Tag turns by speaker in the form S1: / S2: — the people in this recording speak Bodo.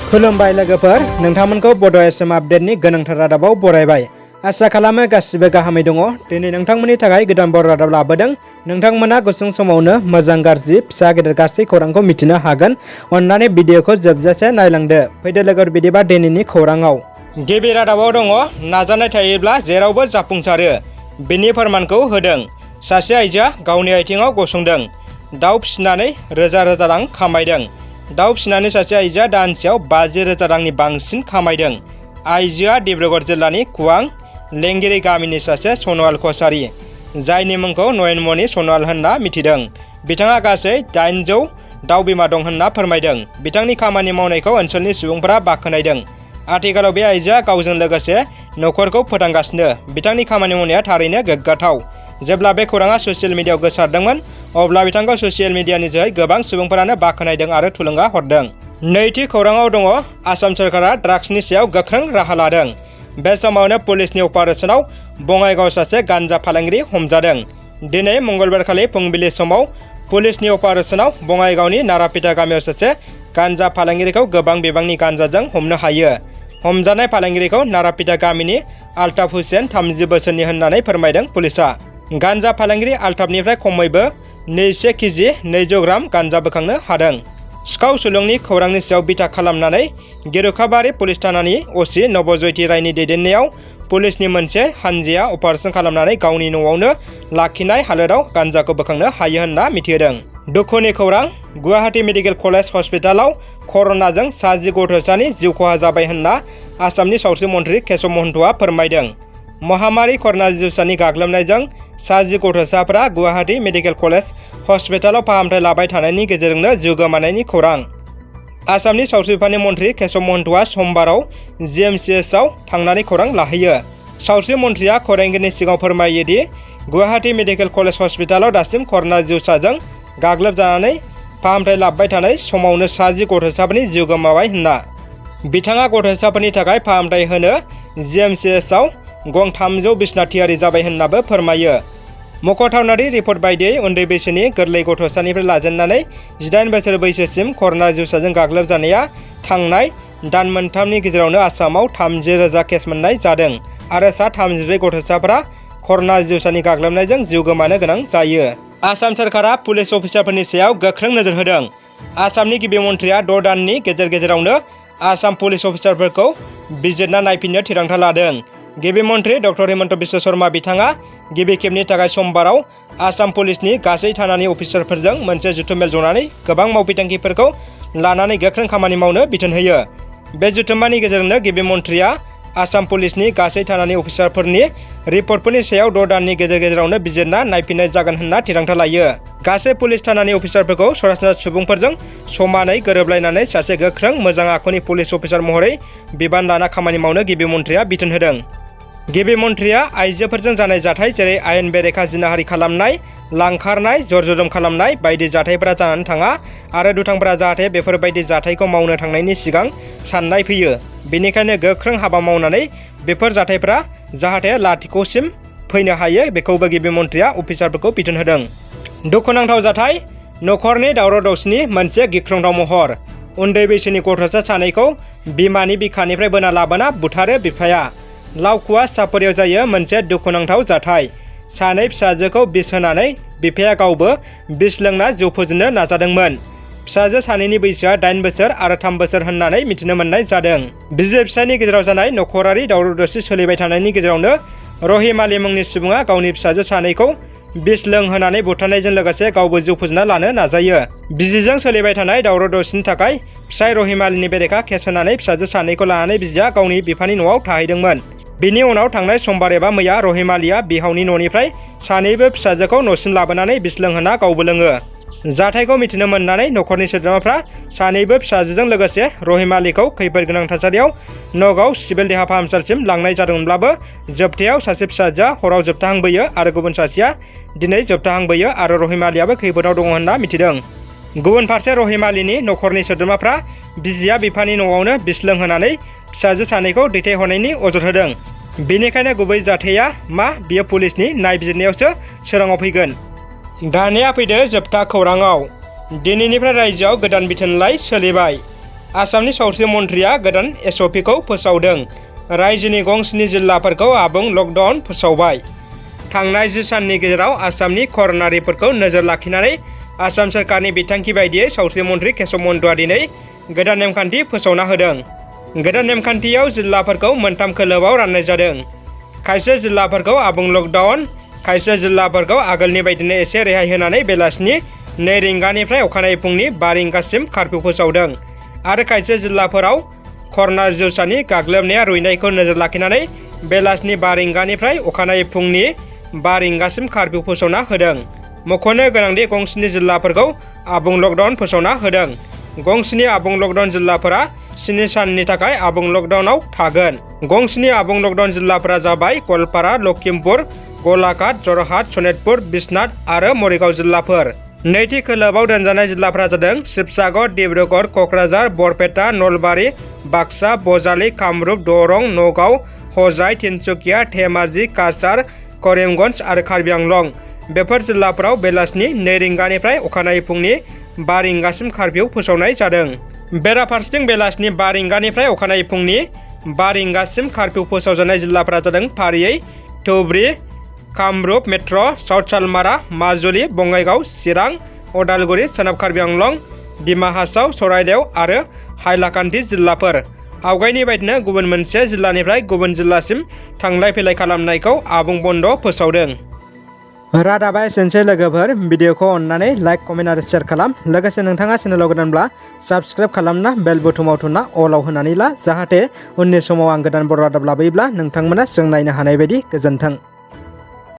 S1: खुलुमबाय लोगोफोर, नोंथांमोनखौ बड' एसएम आपडेटनि गोनांथार रादाबाव बरायबाय। आसा खालामो गासिबो गाहामै दङ। दिनै नोंथांमोननि थाखाय गोदान बर' रादाब लाबोदों। नोंथांमोना गुसुं समावनो मोजां गाज्रि फिसा गेदेर गासै खौरांखौ मिथिनो हागोन। अन्नानै भिडिअखौ जोबजासे नायलांदो। फैदो लोगोफोर, बिदिबा दिनैनि खौराङाव गिबि रादाबाव दङ, नाजानाय थायोब्ला जेरावबो जाफुंसारो। बेनि फोरमानखौ होदों। सासे आइजोआ गावनि आथिङाव गसंदों। दाउ फिसिनानै रोजा रोजा रां खामायदों। दाउ फिसिनानै सासे आइजोआ दानसेयाव 50,000 रांनि बांसिन खामायदों। आइजोआ डिब्रुगड़ जिल्लानि खुवां लेंगिरि गामिनि सासे सनवाल कसारी, जायनि मुंखौ नयनमणि सनवाल होनना मिथिदों। बिथाङा गासै 800 दाउ बिमा दं होनना फोरमायदों। बिथांनि खामानि मावनायखौ ओनसोलनि सुबुंफोरा बाख्नायदों। आथिखालाव बे आइजोआ गावजों लोगोसे नखरखौ फोथांगासिनो। बिथांनि खामानि मावनाया थारैनो गोग्गाथाव। जेब्ला बे खौराङा ससियेल मिडियायाव गोसारदोंमोन, अब्ला बिथांखौ ससियेल मिडियानि जोहै गोबां सुबुंफोरानो बाख्नायदों आरो थुलुंगा हरदों। नैथि खौराङाव दङ, आसाम सोरखारा ड्राग्सनि सायाव गोख्रों राहा लादों। बे समावनो पुलिसनि अपारेशनाव बङाइगाव सासे गान्जा फालांगिरि हमजादों। दिनै मंगलबारखालि फुंबिलि समाव पुलिसनि अपारेशनाव बङाइगावनि नारापिटा गामियाव सासे गान्जा फालांगिरिखौ गोबां बिबांनि गान्जाजों हमनो हायो। हमजानाय फालांगिरिखौ नारापिटा गामिनि आल्ताफ हुसेन 30 बोसोरनि होननानै फोरमायदों पुलिसआ। गान्जा फालांगिरि आल्ताफनिफ्राय खमैबो 200 केजि 200 ग्राम गान्जा बोखांनो हादों। सिखाव सुलुंनि खौरांनि सायाव बिथा खालामनानै गेरुकाबारि पुलिस थानानि असि नबज्यति रायनि दैदेननायाव पुलिसनि मोनसे हानजाया अपारेशन खालामनानै गावनि न'आवनो लाखिनाय हालोदाव गान्जाखौ बोखांनो हायो होनना मिथिहोदों। दुखुनि खौरां, गुवाहाटी मेडिकेल कलेज हस्पिटालाव कर'नाजों 60 गथ'सानि जिउ खहा जाबाय होनना आसामनि सावस्रि मन्थ्रि केशव महन्तआ फोरमायदों। महामारी कर'ना जिउसानि गाग्लोबनायजों 60 गथ'साफोरा गुवाहाटी मेडिकेल कलेज हस्पिटालाव फाहामथाय लाबाय थानायनि गेजेरजोंनो जिउ गोमानायनि खौरां। आसामनि सावस्रि बिफाननि मन्थ्रि केशव महन्तआ समबाराव जिएमसिएचआव थांनानै खौरां लाहैयो। सावस्रि मन्थ्रिया खौरांगिरिनि सिगाङाव फोरमायो दि गुवाहाटी मेडिकेल कलेज हस्पिटालाव दासिम कर'ना जिउसाजों गाग्लोबजानानै फाहामथाय लाबाय थानाय समावनो 60 गथ'साफोरनि जिउ गोमाबाय होनना। बिथाङा गथ'साफोरनि थाखाय फाहामथाय होनो जिएमसिएचआव गं 300 बिसना थियारि जाबाय होननाबो फोरमायो। मख'थावनादि रिपर्ट बायदियै उन्दै बैसोनि गोरलै गथ'सानिफ्राय लाजेननानै 18 बोसोर बैसोसिम कर'ना जिउसाजों गाग्लोबजानाया थांनाय दान मोनथामनि गेजेरावनो आसामाव 30,000 केस मोननाय जादों आरो सा 34 गथ'साफोरा कर'ना जिउसानि गाग्लोबनायजों जिउ गोमानो गोनां जायो। आसाम सोरखारा पुलिस अफिसारफोरनि सायाव गोख्रों नोजोर होदों। आसामनि गिबि मन्थ्रिया 6 दाननि गेजेरावनो आसाम पुलिस अफिसारफोरखौ बिजिरना नायफिननो थिरांथा लादों। गिबि मन्थ्रि डक्टर हिमन्त बिश्व शर्मा बिथाङा गिबि खेबनि थाखाय समबाराव आसाम पुलिसनि गासै थानानि अफिसारफोरजों मोनसे जथुम्मायाव जनानै गोबां मावबिथांखिफोरखौ लानानै गोख्रों खामानि मावनो बिथोन होयो। बे जथुम्मानि गेजेरजोंनो गिबि मन्थ्रिया आसाम पुलिसनि गासै थानानि अफिसारफोरनि रिपर्टफोरनि सायाव 6 दाननि गेजेरावनो बिजिरना नायफिननाय जागोन होनना थिरांथा लायो। गासै पुलिस थानानि अफिसारफोरखौ सरासनस्रा सुबुंफोरजों समानै गोरोबलायनानै सासे गोख्रों मोजां आखुनि पुलिस अफिसार महरै बिबान लाना खामानि मावनो गिबि मन्थ्रिया बिथोन होदों। गिबि मन्थ्रिया आइजोफोरजों जानाय जाथाय जेरै आयेन बेरेखा जिनाहारि खालामनाय, लांखारनाय, जर-जखम खालामनाय बायदि जाथायफोरा जानानै थाङा आरो दुथांफोरा जाहाथे बेफोरबायदि जाथायखौ मावनो थांनायनि सिगां साननाय फैयो। बेनिखायनो गोख्रों हाबा मावनानै बेफोर जाथायफोरा जाहाथे लाथिख'सिम फैनो हायो बेखौबो गिबि मन्थ्रिया अफिसारफोरखौ बिथोन होदों। दुखुनांथाव जाथाय, नखरनि दावराव-दावसिनि मोनसे गिख्रंथाव महर। उन्दै बैसोनि गथ'सा सानैखौ बिमानि बिखानिफ्राय बोना लाबोना बुथारो बिफाया। लावखुवा सापरियाव जायो मोनसे दुखुनांथाव जाथाय। सानै फिसाजोखौ बिस होनानै बिफाया गावबो बिस लोंना जिउ फोजोबनो नाजादोंमोन। फिसाजो सानैनि बैसोआ 8 बोसोर आरो 3 बोसोर होननानै मिथिनो मोननाय जादों। बिसि-फिसायनि गेजेराव जानाय नखरारि दावराव-दावसि सोलिबाय थानायनि गेजेरावनो रहिम आली मुंनि सुबुङा गावनि फिसाजो सानैखौ बिस लोंहोनानै बुथारनायजों लोगोसे गावबो जिउ फोजोबना लानो नाजायो। बिजिजों सोलिबाय थानाय दावराव-दावसिनि थाखाय फिसाय रहिम आलीनि बेरेखा केस होनानै फिसाजो सानैखौ लानानै बिजिया गावनि बिफानि न'आव थाहैदोंमोन। बिनि उनाव थांनाय समबार एबा मैया रहिम आलीया बिहावनि न'निफ्राय सानैबो फिसाजोखौ न'सिम लाबोनानै बिस लोंहोना गावबो लोङो। जाथायखौ मिथिनो मोननानै नखरनि सोद्रोमाफ्रा सानैबो फिसाजोजों लोगोसे रहिम आलीखौ खैफोद गोनां थासारियाव नगाव सिभिल देहा फाहामसालिसिम लांनाय जादोंमोनब्लाबो जोबथायाव सासे फिसाजोआ हराव जोबथाहांबोयो आरो गुबुन सासेया दिनै जोबथाहांबोयो आरो रहिम आलीयाबो खैफोदाव दङ होनना मिथिदों। गुबुन फारसे रहिम आलीनि नखरनि सोद्रोमाफ्रा बिजिया बिफानि न'आवनो बिस लोंहोनानै फिसाजो सानैखौ दैथायहरनायनि अजद होदों। बेनिखायनो गुबै जाथाया मा बियो पुलिसनि नायबिजिरनायावसो सोराङाव फैगोन। दानिया फैदो जोबथा खौराङाव। दिनैनिफ्राय रायजोआव गोदान बिथोनलाइ सोलिबाय। आसामनि सावस्रि मन्थ्रिया गोदान एसअपिखौ फोसावदों। रायजोनि गं 7 जिल्लाफोरखौ आबुं लकडाउन फोसावबाय। थांनाय 10 साननि गेजेराव आसामनि कर'ना रिपर्टखौ नोजोर लाखिनानै आसाम सोरखारनि बिथांखि बायदियै सावस्रि मन्थ्रि केशव महन्तआ दिनै गोदान नेमखान्थि फोसावना होदों। गोदान नेमखान्थियाव जिल्लाफोरखौ मोनथाम खोलोबाव राननाय जादों। खायसे जिल्लाफोरखौ आबुं लकडाउन, खायसे जिल्लाफोरखौ आगोलनि बायदिनो एसे रेहाय होनानै बेलासिनि 2 रिंगानिफ्राय अखानायै फुंनि 5 रिंगासिम कर्फ्यू फोसावदों आरो खायसे जिल्लाफोराव कर'ना जिउसानि गाग्लोबनाया रुइनायखौ नोजोर लाखिनानै बेलासिनि 5 रिंगानिफ्राय अखानायै फुंनि 5 रिंगासिम कर्फ्यू फोसावना होदों। मख'नो गोनांदि गं 7 जिल्लाफोरखौ आबुं लकडाउन फोसावना होदों। गं 7 आबुं लकडाउन जिल्लाफोरा 7 साननि थाखाय आबुं लकडाउनाव थागोन। गं 7 आबुं लकडाउन जिल्लाफोरा जाबाय गवालपारा, लखिमपुर, गलाघाट, जरहाट, सनितपुर, बिश्वनाथ आरो मरिगाव जिल्लाफोर। नैथि खोलोबाव दोनजानाय जिल्लाफोरा जादों शिबसागर, डिब्रुगड़, क'क्राझार, बरपेटा, नलबारि, बाक्सा, बजालि, कामरुप, दरं, नगाव, हजाइ, तिनसुकिया, धेमाजि, काछार, करिमगन्ज आरो कार्बि आंलं। बेफोर जिल्लाफोराव बेलासिनि 2 रिंगानिफ्राय अखानायै फुंनि 5 रिंगासिम कर्फ्यू फोसावनाय जादों। बेराफारसेथिं बेलासिनि 5 रिंगानिफ्राय अखानायै फुंनि 5 रिंगासिम कर्फ्यू फोसावजानाय जिल्लाफोरा जादों फारियै धुबरी, कामरुप मेट्र', साउथ सालमारा, माजुलि, बङाइगाव, चिरां, अदालगुरि, सोनाब कार्बि आंलं, डिमा हासाव, चराइदेव आरो हाइलाकान्दि जिल्लाफोर। आवगायनि बायदिनो गुबुन मोनसे जिल्लानिफ्राय गुबुन जिल्लासिम थांलाय फैलाय खालामनायखौ आबुं बन्द' फोसावदों। रादाबा एसेनोसै लोगोफोर। भिडिअखौ अननानै लाइक, कमेन्ट आरो शेयार खालाम। लोगोसे नोंथाङा चेनेलाव गोदानब्ला साबस्क्राइब खालामना बेल बुथुमाव थुना अलाव होनानै ला, जाहाथे उननि समाव आं गोदान बर' रादाब लाबोयोब्ला नोंथांमोना जों नायनो हानाय बायदि। गोजोन्थों।